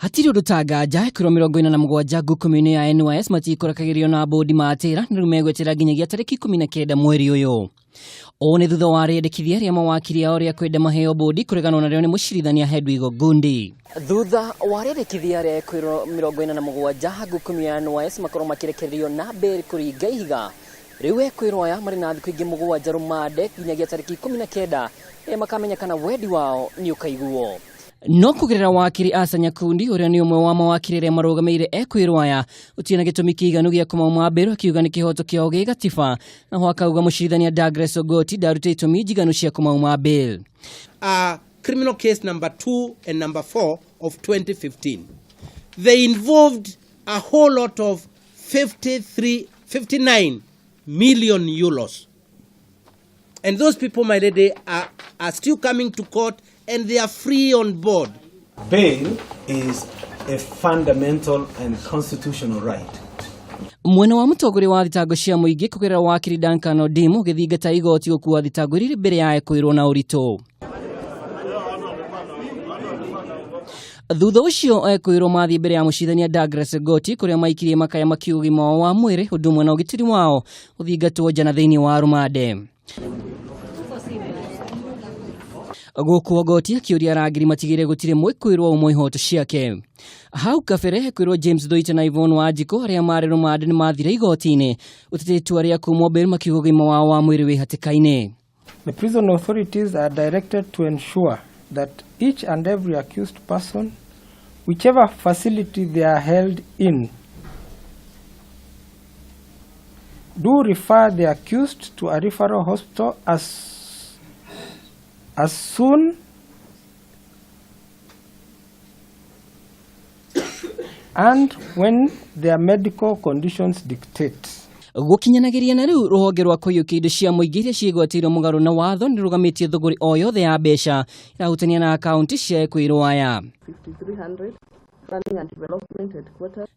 Hatirĩ ũndũ ta nganja ĩkwĩrwo 47 ngukumio-inĩ ya NYS matikũrekagĩrio na bũndi matĩra nĩ rĩu megweterera nginyagia tarĩki 19 mweri ũyũ. Ũũ nĩ thutha wa rĩendekithia rĩa mawakiri ao rĩa kwenda maheo bũndi kũreganwo narĩo nĩ mũcirithania Hedwig Ogundi. Thutha wa rĩendekithia rĩa ekwĩrwo 47 ngukumio ya NYS makorwo makĩrekererio na bail kũringa ihiga, rĩu ekwĩrwo aya marĩ na thikũ ingĩ 7 rũmande nginyagia tarĩki 19 rĩrĩa makamenya kana wendi wao nĩ ũkaiguo. No kũgerera wakiri Asa Nyakundi ũrĩa nĩ ũmwe wa mawakiri arĩa marũgamĩrĩire ekwĩrwo aya gũtirĩ na gĩtũmi kĩiganu gĩa kũmauma bail, akiuga nĩ kĩhoto kĩao gĩ gatiba, naho akauga mũcirithania Douglas Ogoti ndarutĩte itũmi njiganu cia kũmauma bail. Criminal case number 2 and number 4 of 2015. They involved a whole lot of 59 million euros. And those people, my lady, are still coming to court and they are free on board. Bail is a fundamental and constitutional right. Mwena wa mũtongoria wa thitango cia mũingĩ kũgerera wakiri Duncan Odimu ũgĩthingata igoti gũkua thitango iria irĩ mbere ya ekwĩrwo na ũritũ. Thutha ũcio ekwĩrwo mathiĩ mbere ya mũcirithania Douglas Goti kũrĩa maikirie makaya makiuga ũgima wao wa mwĩrĩ ũndũ ũmwe na ũgitĩri wao ũthingatwo nja na thĩinĩ wa rũmande. Gũkũ Ogoti akĩũria arangĩri matigĩrĩre gũtirĩ mwĩkũĩrwo ũmwe ihoto ciake. Hau kabere ekwĩrwo James Thuite na Yvonne Wanjikũ arĩa marĩ rũmande nĩ mathire igoti-inĩ gũtetia itua rĩa kumwo bail makiuga ũgima wao wa mwĩrĩ wĩ hatĩka-inĩ. The prison authorities are directed to ensure that each and every accused person, whichever facility they are held in, do refer the accused to a referral hospital as soon and when their medical conditions dictate. Gũkinyanagĩria na rĩu rũhonge rwa kũiyũkia indo cia mũingĩ iria ciĩgwatĩirwo mũgarũ na watho nĩ rũgamĩtie thũgũrĩ o yothe ya mbeca irahutania na akaunti cia ekwĩrwo aya.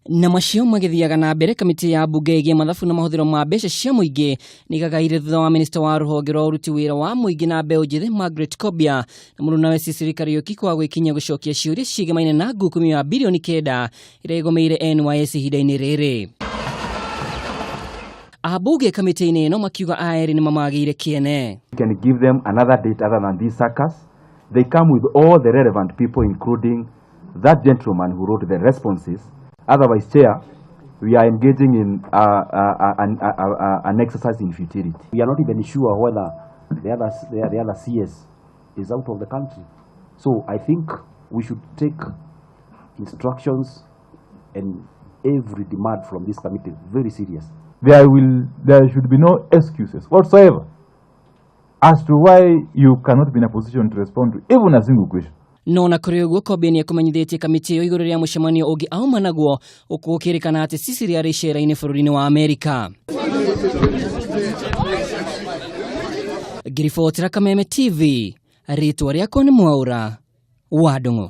Na macio magĩthiaga na mbere, kamĩtĩ ya mbunge ĩgiĩ mathabu na mahũthĩro ma mbeca cia mũingĩ nĩ ĩgagaire thutha wa minista wa rũhonge rwa ũruti wĩra wa mũingĩ na mbeũ njĩthĩ Margaret Kobia na mũrunawe Cecily Kariuki kwaga gwĩkinyia gũcokia ciũria ciĩgemaine na ngukumio ya birioni 9 ĩrĩa ĩgũmĩire NYS ihinda-inĩ rĩrĩ. Ambunge kamĩtĩ-inĩ ĩno makiuga aya erĩ nĩ mamagĩire kĩene. We can give them another date other than this circus. They come with all the relevant people, including that gentleman who wrote the responses. Otherwise, Chair, we are engaging in an exercise in futility. We are not even sure whether the other CS is out of the country. So I think we should take instructions and every demand from this committee very serious. There should be no excuses whatsoever as to why you cannot be in a position to respond to even a single question. No na kũrĩ ũguo Kobia nĩ ekũmenyithĩtie kamĩtĩ ĩyo igũrũ rĩa mũcemanio ũngĩ auma naguo ũkũ gũkĩrĩkana atĩ Cecily arĩ icera-inĩ bũrũri-inĩ wa Amerika. Ngĩribotera Kameme TV, rĩtwa rĩakwa nĩ Mwaũra wa Ndung'u.